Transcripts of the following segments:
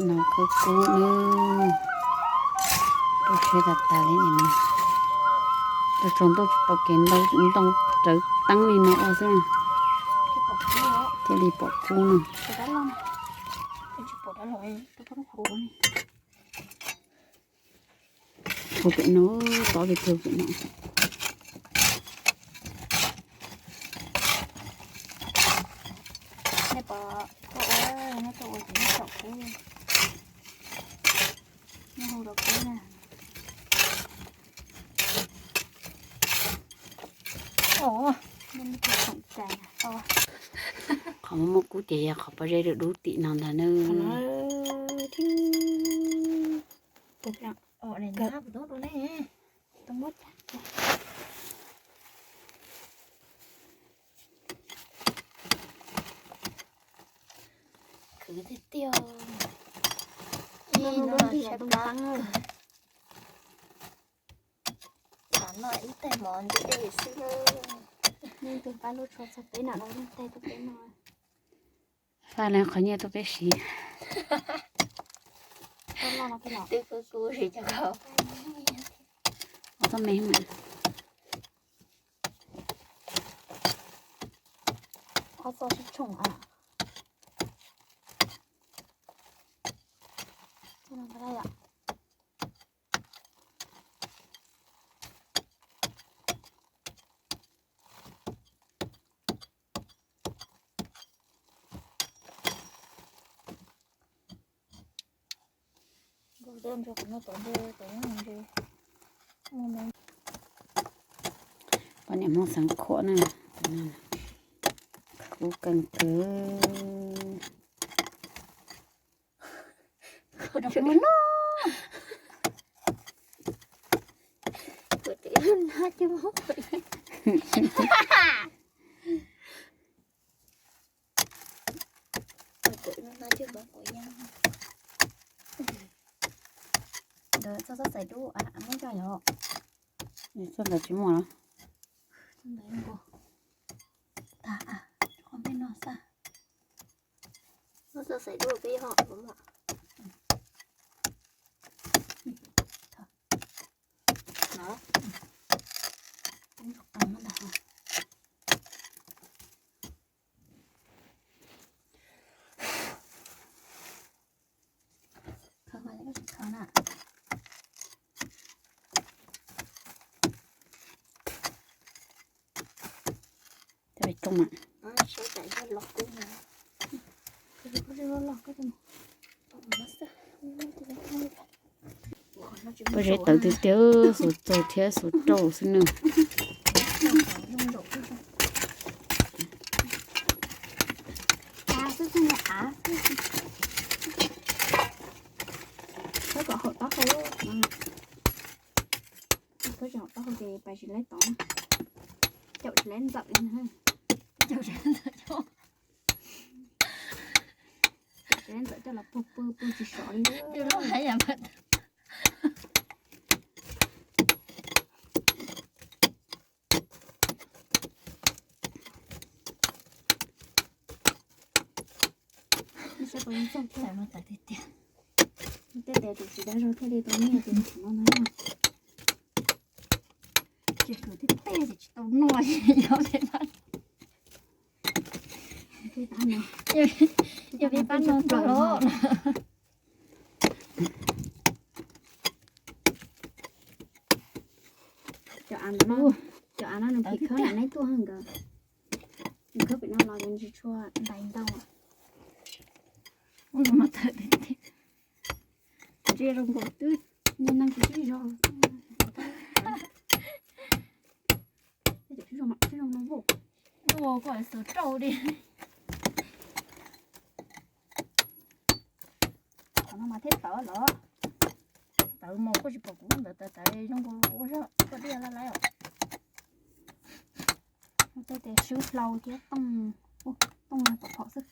No kub kub nawb. Rau siab tas tas li no. Rau tsaus ntuj tsis pom kev ntau, ntoo rawv teeb li no ua xwb. Thiaj li pom kub no. Hu pem no, tod li hu pem no. Qhov muaj muaj kub ces yog qhov pob zeb dub dub tim no ntag nawb. Khwv tiag tiag. Ib no saib plab kawg. Tam no ib tais mov ntxim dej xwb na. Leej twg pab lub tsho txog peb no los leej twg tuaj peb no. Faj leej qhov nyiaj tuaj peb siv. Twb kub kub siv cov koj. Ob txoj me mas. Ob txoj sib tshooj a. Poj niam Hmoob xeev Khuam na, kub kawg kawg. Ntawd txoj xaib dub muab coj yom. Txoj ntawd tsis muaj los? Txoj ntawd nkaus. Tas, qhov peb no xwb. Txoj xaib dub peb ho muaj. Pob zeb tawv tiag tiag, xuv txaug thiab xuv rau xwb nws. Kom haum taub hau, haum taub hau ces pais tsis laib tod, caum tsis laib ntxawm li. Caum tsis laib ntxawm, caum tsis laib ntxawm coj los pw pw pw tsis sov li. Saib puas txaug thiab. Tej tes tus tsis dag zog thiaj li tau nyiaj tus no no. Tsis khwv thiab tej ces tsis tau noj, yog peb pab, yog peb pab noj plaws os. Cov av no, cov av no nws phim khawb nram neb tuaj nkawd. Nws khawb pem no los nws tsis tshua ntais ntau. Ub, no tawm tiag tiag. Ntsia zoo nkaus twb nyiag neeg tsis sib zog. Tej zaum sib zog mam sib zog no. Ua koj xav rau di. Qhov no mas thiaj tawv lawm. Tawv mas koj tsis pom kuv ntawd tawv tawv zoo nkaus ua zog koj diaj laj laiv os. Tej tes swb hlau thiab tooj, tooj pom phom xwb.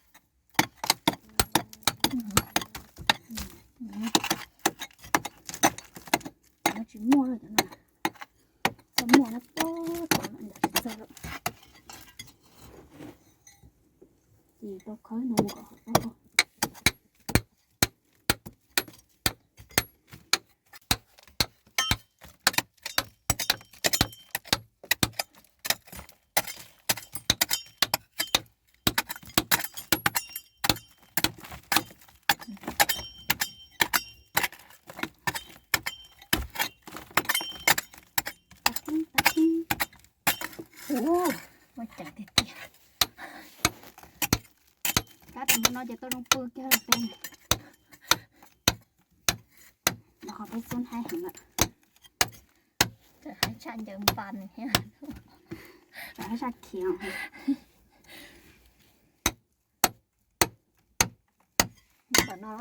Tsis muaj lawm cov no. Txoj muaj no pob tod ntawd tsis txog lawm. Ces tau khawb Ua, muaj ceem tiag tiag. Kab tas npaum no ces tau zoo pw kiag peb. Los qhov peb xub haib heev lawm. Haib tshaj ncaws npas thiab. Haib tshaj khiv. Ntawm no.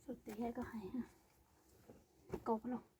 Xub tiag koj hais, koj los.